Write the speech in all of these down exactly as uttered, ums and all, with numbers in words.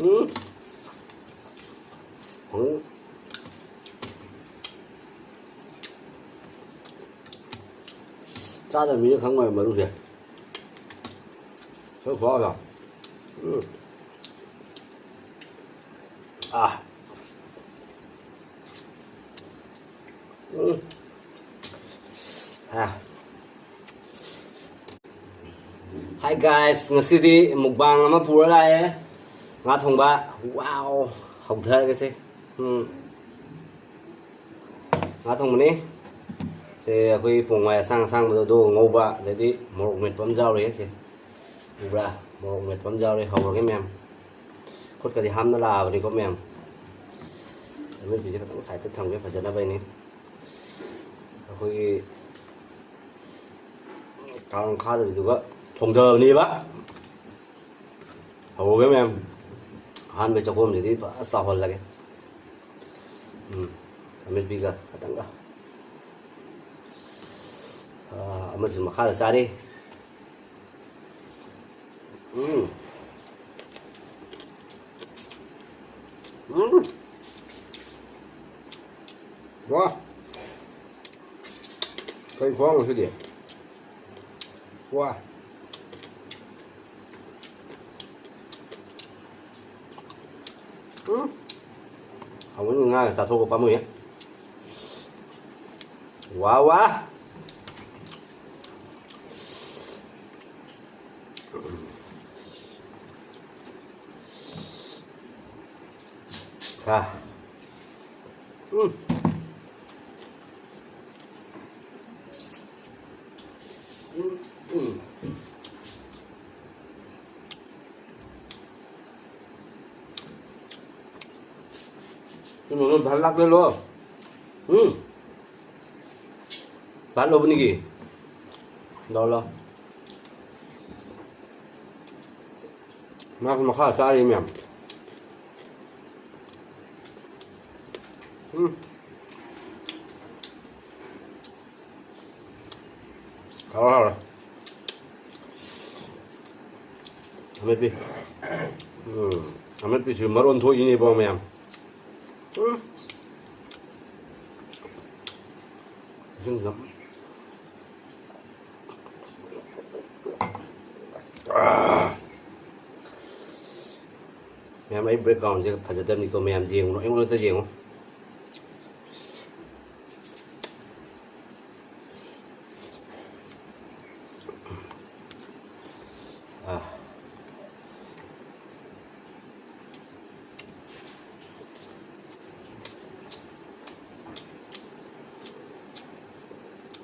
ꯎꯝ꯫ ꯎꯝ꯫ ꯆꯥꯗꯕ ꯃꯤꯅ ꯈꯪꯉꯣꯏ ꯃꯔꯨꯁꯦ꯫ ꯁꯣꯏ ꯈꯨꯍꯥꯎꯗꯣ꯫ ꯎꯝ꯫ ꯑꯥ꯫ ꯎꯝ꯫ ꯑꯥ꯫ Hi guys, ꯉꯁꯤꯗꯤ mukbang ꯑꯃ ꯄꯨꯔ ꯂꯥꯛꯑꯦ꯫ ꯉꯥ ꯊꯣꯡꯕ꯫ Wow! ꯍꯧꯊꯔꯒꯦꯁꯦ꯫ ꯎꯝ꯫ ꯉꯥ ꯊꯣꯡꯕꯅꯤ꯫ ꯁꯦ ꯑꯩꯈꯣꯏ ꯄꯣꯡ ꯍꯋꯥꯏ ꯑꯁꯥꯡ ꯑꯁꯥꯡꯕꯗꯣ ꯑꯗꯨ ꯉꯧꯕ, ꯑꯗꯩꯗꯤ ꯃꯣꯔꯣꯛ ꯃꯦꯠꯄ ꯑꯃ ꯌꯥꯎꯔꯦ ꯁꯦ꯫ ꯎꯕ꯭ꯔꯥ? ꯃꯣꯔꯣꯛ ꯃꯦꯠꯄ ꯑꯃ ꯌꯥꯎꯔꯦ꯫ ꯍꯧꯔꯒꯦ ꯃꯌꯥꯝ꯫ ꯈꯨꯠꯀꯗꯤ ꯍꯥꯝꯅ ꯂꯥꯛꯑꯕꯅꯤꯀꯣ ꯃꯌꯥꯝ꯫ ꯑꯃꯦꯠꯄꯤꯁꯦ ꯈꯤꯇꯪ side ꯇ ꯊꯝꯒꯦ ꯐꯖꯅꯕ ꯍꯥꯏꯅꯤ꯫ ꯑꯩꯈꯣꯏꯒꯤ ꯀꯥꯡ ꯈꯥꯗꯕꯤꯗꯨꯒ ꯊꯣꯡꯊꯕꯅꯦꯕ꯫ ꯍꯧꯔꯒꯦ ꯃꯌꯥꯝ꯫ ꯑꯍꯥꯟꯕꯩ ꯆꯥꯛꯈꯣꯝꯁꯤꯗꯤ ꯐꯖꯅ ꯆꯥꯎꯍꯜꯂꯒꯦ꯫ ꯎꯝ, ꯑꯃꯦꯠꯄꯤꯒ ꯈꯇꯪꯒ꯫ ꯑꯥ, ꯑꯃꯁꯨ ꯃꯈꯥꯗ ꯆꯥꯔꯤ꯫ ꯎꯝ꯫ ꯎꯝ꯫ ꯋꯥ꯫ ꯀꯩ ꯈꯨꯍꯥꯎꯅꯣ ꯁꯤꯗꯤ? ꯋꯥ꯫ ꯎꯝ꯫ ꯍꯥꯎꯕꯅꯤ, ꯉꯥꯒ ꯆꯥꯊꯣꯛꯄ ꯄꯥꯝꯃꯨꯏꯌꯦ꯫ ꯋꯥ ꯋꯥ꯫ ꯈꯥ꯫ ꯎꯝ꯫ ꯎꯝ, ꯎꯝ꯫ तुम लोग भात लाग लो। हम्म। भात लो बनेगी। लो, लो। ꯉꯥꯁꯨ ꯃꯈꯥ ꯆꯥꯔꯤ ꯃꯌꯥꯝ꯫ ꯎꯝ꯫ ꯍꯥꯎꯔꯦ, ꯍꯥꯎꯔꯦ꯫ ꯑꯃꯦꯠꯄꯤ꯫ ꯎꯝ꯫ ꯑꯃꯦꯠꯄꯤꯁꯨ ꯃꯔꯣꯟ ꯊꯣꯛꯏꯅꯦꯕꯣ ꯃꯌꯥꯝ꯫ ꯎꯝ꯫ ꯏꯁꯤꯡꯗ꯫ ꯑꯥ꯫ ꯃꯌꯥꯝ, ꯑꯩ backgroundꯁꯦ ꯐꯖꯗꯕꯅꯤꯀꯣ, ꯃꯌꯥꯝ ꯌꯦꯡꯉꯨꯅꯨ, ꯑꯩꯉꯣꯟꯗ ꯌꯦꯡꯉꯨ꯫ ꯑꯥ꯫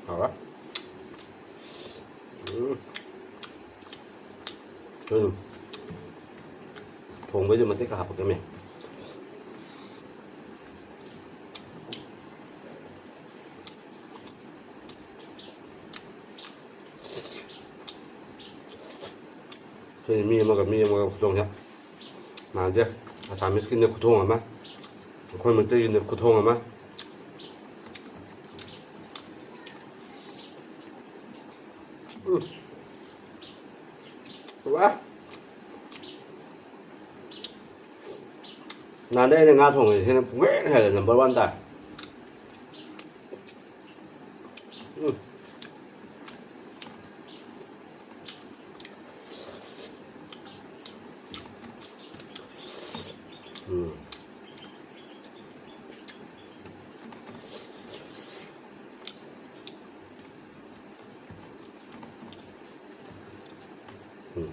ꯍꯥꯎꯔꯦ꯫ ꯎꯝ꯫ ꯎꯝ꯫ ꯊꯣꯡꯕꯩꯗꯣ ꯃꯇꯦꯛ ꯈꯔ ꯍꯥꯞꯄꯛꯀꯦꯃꯦ꯫ ꯑꯩꯈꯣꯏ ꯃꯤ ꯑꯃꯒ ꯃꯤ ꯑꯃꯒ ꯈꯨꯗꯣꯡꯁꯦ ꯃꯥꯟꯅꯗꯦ꯫ ꯑꯁꯥꯃꯤꯁꯀꯤꯅ ꯈꯨꯊꯣꯡ ꯑꯃ, ꯑꯩꯈꯣꯏ ꯃꯩꯇꯩꯒꯤꯅ ꯈꯨꯊꯣꯡ ꯑꯃ꯫ ꯎꯝ꯫ ꯋꯥ! ꯅꯍꯥꯟꯗꯩ ꯑꯩꯅ ꯉꯥ ꯊꯣꯡꯕꯁꯦ ꯁꯤꯅ ꯄꯨꯡꯍꯦꯟ ꯍꯦꯜꯂꯦ, number one ꯇꯥꯔꯦ꯫ ꯎꯝ꯫ ꯎꯝ꯫ ꯎꯝ꯫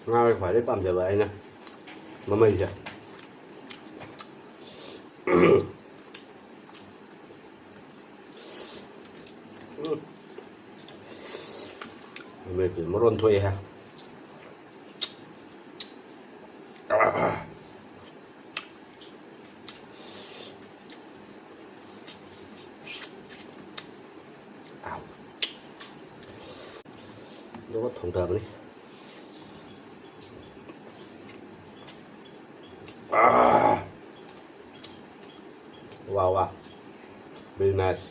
ꯉꯥꯒꯤ ꯈ꯭ꯋꯥꯏꯗꯩ ꯄꯥꯝꯖꯕ ꯑꯩꯅ ꯃꯃꯩꯁꯦ꯫ ꯎꯝ꯫ ꯃꯃꯩꯁꯦ ꯃꯔꯣꯟ ꯊꯣꯛꯑꯦꯍꯦ꯫ ꯑꯗꯨꯒ ꯊꯣꯡꯊꯕꯅꯤ꯫ ꯑꯥ꯫ Wow, wow. Very nice.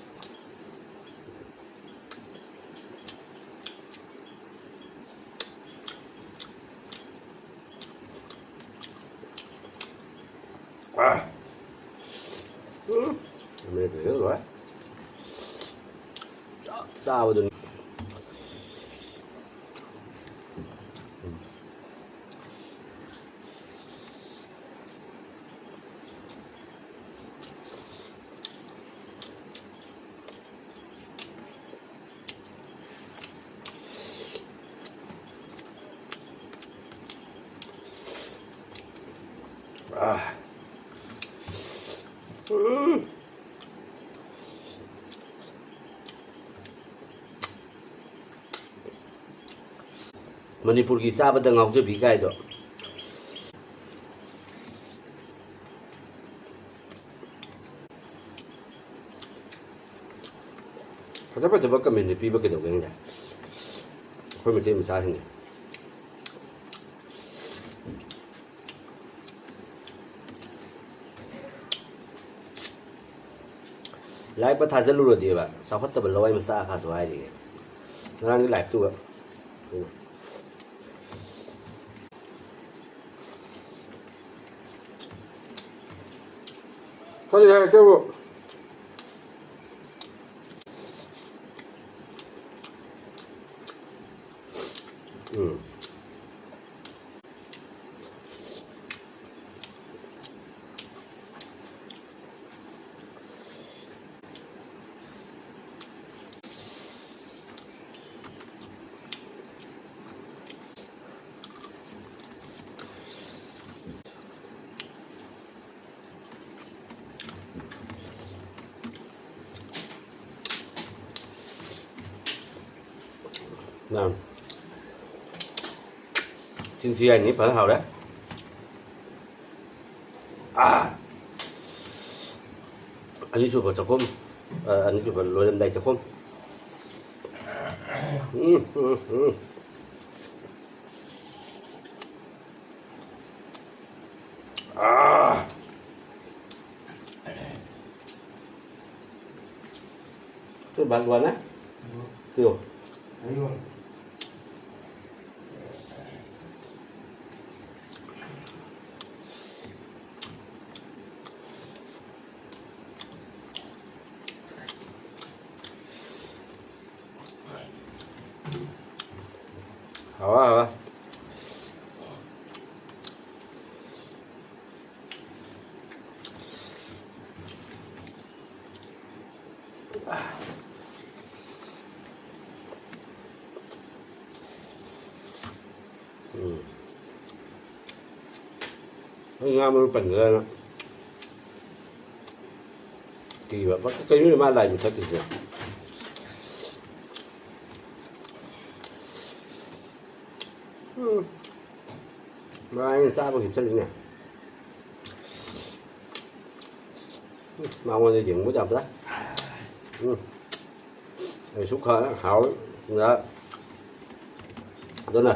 Ah. ꯎꯝ꯫ ꯃꯦꯠꯄꯗꯤ ꯂꯣꯏꯔꯦ꯫ ꯆꯞ ꯆꯥꯕꯗꯨꯅꯤ꯫ ꯃꯅꯤꯄꯨꯔꯒꯤ ꯆꯥꯕꯗ ꯉꯥꯎꯖꯕꯤ ꯀꯥꯏꯗꯣ꯫ ꯐꯖ ꯐꯖꯕ comment ꯄꯤꯕ ꯀꯩꯗꯧꯒꯦ ꯈꯪꯗꯦ ꯑꯩꯈꯣꯏ ꯃꯩꯇꯩ ꯃꯆꯥꯁꯤꯡꯁꯦ꯫ Live ꯊꯥꯖꯤꯜꯂꯨꯔꯗꯤꯕ ꯆꯥꯎꯈꯠꯇꯕ ꯂꯋꯥꯏ ꯃꯆꯥ ꯈꯔꯁꯨ ꯍꯥꯏꯔꯤꯌꯦ ꯉꯔꯥꯡꯒꯤ live ꯇꯨꯒ꯫ ꯀꯔꯤ ꯍꯥꯏꯔꯛꯀꯦꯕꯨ? ꯎꯝ꯫ ꯅꯪ ꯆꯤꯟꯊꯤ ꯍꯥꯏꯅꯤ, ꯐꯖꯅ ꯍꯥꯎꯔꯦ꯫ ꯑꯥ! ꯑꯅꯤꯁꯨꯕ ꯆꯥꯛꯈꯨꯝ, ꯑ, ꯑꯅꯤꯁꯨꯕ ꯂꯣꯏꯔꯝꯗꯥꯏ ꯆꯥꯛꯈꯨꯝ꯫ ꯎꯝ, ꯎꯝ, ꯎꯝ꯫ ꯑꯥ! ꯚꯒꯋꯥꯟ, ꯇꯤꯌꯣ꯫ ꯍꯥꯎꯋꯦ, ꯍꯥꯎꯋꯦ꯫ ꯎꯝ꯫ ꯑꯩ ꯉꯥ ꯃꯔꯨ ꯄꯟꯒꯗ꯭ꯔꯅ ꯀꯤꯕ꯫ ꯀꯩꯅꯣꯅꯦ ꯃꯥ ꯂꯥꯏ ꯃꯨꯊꯠꯈꯤꯁꯦ? ꯎꯝ꯫ ꯃꯥ ꯑꯩꯅ ꯆꯥꯕ ꯍꯤꯞꯆꯜꯂꯤꯅꯦ꯫ ꯎꯝ, ꯃꯉꯣꯟꯗ ꯌꯦꯡꯕ ꯌꯥꯕ꯭ꯔꯥ? ꯎꯝ꯫ ꯑꯩꯁꯨ ꯈꯔ ꯍꯥꯎꯋꯤ꯫ ꯉꯥ-, ꯑꯗꯨꯅ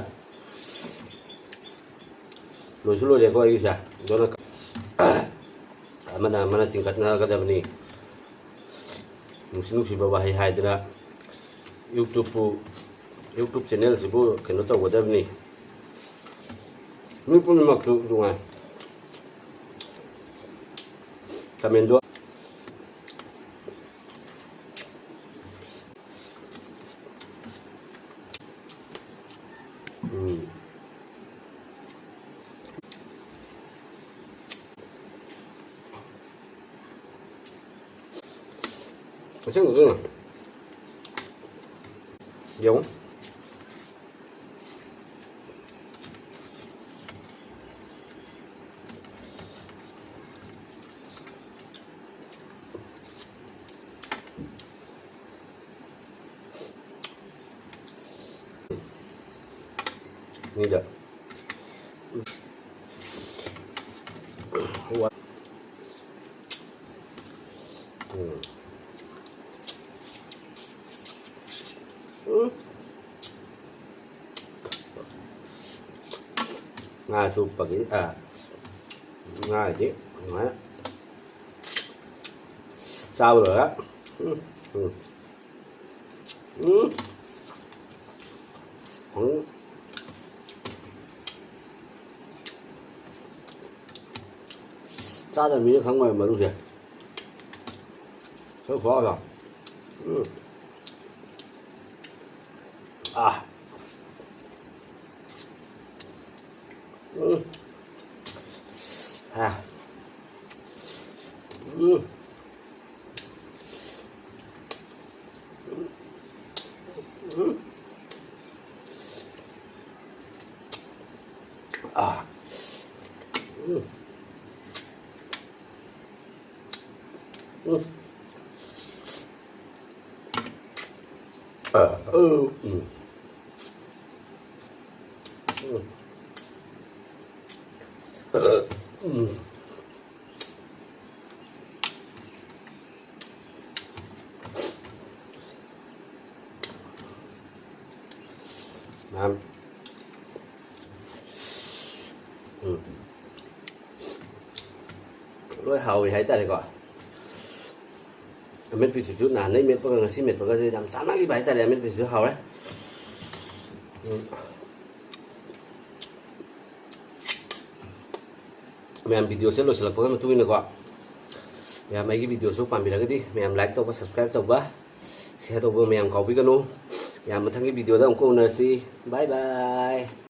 ꯂꯣꯏꯁꯨ ꯂꯣꯏꯔꯦꯀꯣ ꯑꯩꯒꯤꯁꯦ꯫ ꯑꯗꯨꯅ ꯑꯃꯅ ꯑꯃꯅ ꯆꯤꯡꯈꯠꯅꯒꯗꯕꯅꯤ꯫ ꯅꯨꯡꯁꯤ ꯅꯨꯡꯁꯤꯕ ꯋꯥꯍꯩ ꯍꯥꯏꯗꯅ YouTube-ꯄꯨ, YouTube channel-ꯁꯤꯕꯨ ꯀꯩꯅꯣ ꯇꯧꯒꯗꯕꯅꯤ꯫ ꯃꯤ ꯄꯨꯝꯅꯃꯛꯁꯨ ꯅꯨꯡꯉꯥꯏ꯫ Comment-ꯗꯣ꯫ ꯎꯝ꯫ ꯑꯁꯦꯡꯕꯗꯨꯅ꯫ ꯌꯦꯡꯉꯨ꯫ ꯃꯤꯗ꯫ ꯎꯝ꯫ ꯎꯝ꯫ ꯉꯥ ꯆꯨꯞꯄꯒꯤ, ꯑ, ꯉꯥꯗꯤ ꯑꯗꯨꯃꯥꯏꯅ ꯆꯥꯕ ꯂꯣꯏꯔꯒ, ꯎꯝ, ꯎꯝ꯫ ꯎꯝ꯫ ꯎꯝ꯫ ꯆꯥꯗꯕ ꯃꯤꯅ ꯈꯪꯉꯣꯏ ꯃꯔꯨꯁꯦ꯫ ꯁꯔꯨ ꯈꯨꯍꯥꯎꯗꯣ꯫ ꯎꯝ꯫ ꯑꯥ꯫ ꯎꯝ꯫ ꯑꯥ꯫ ꯎꯝ꯫ ꯎꯝ꯫ ꯑꯥ꯫ ꯎꯝ꯫ ꯎꯝ꯫ ꯑ, ꯎꯝ꯫ ꯎꯝ꯫ ꯎꯝ꯫ ꯃꯌꯥꯝ꯫ ꯎꯝ꯫ ꯂꯣꯏ ꯍꯥꯎꯋꯤ ꯍꯥꯏꯇꯥꯔꯦꯀꯣ꯫ ꯑꯃꯦꯠꯄꯤꯁꯤꯁꯨ ꯅꯍꯥꯟꯗꯩ ꯃꯦꯠꯄꯒ ꯉꯁꯤ ꯃꯦꯠꯄꯒꯁꯦ ꯌꯥꯝ ꯆꯥꯟꯅꯈꯤꯕ ꯍꯥꯏꯇꯥꯔꯦ꯫ ꯑꯃꯦꯠꯄꯤꯁꯤꯁꯨ ꯍꯥꯎꯔꯦ꯫ ꯎꯝ꯫ ꯃꯌꯥꯝ videoꯁꯦ ꯂꯣꯏꯁꯤꯜꯂꯛꯄꯒ ꯃꯇꯨꯡ ꯏꯟꯅꯀꯣ, ꯃꯌꯥꯝ ꯑꯩꯒꯤ videoꯁꯨ ꯄꯥꯝꯕꯤꯔꯒꯗꯤ ꯃꯌꯥꯝ like ꯇꯧꯕ, subscribe ꯇꯧꯕ, share ꯇꯧꯕ ꯃꯌꯥꯝ ꯀꯥꯎꯕꯤꯒꯅꯨ꯫ ꯃꯌꯥꯝ ꯃꯊꯪꯒꯤ videoꯗ ꯑꯃꯨꯛꯀ ꯎꯅꯔꯁꯤ꯫ Bye bye꯫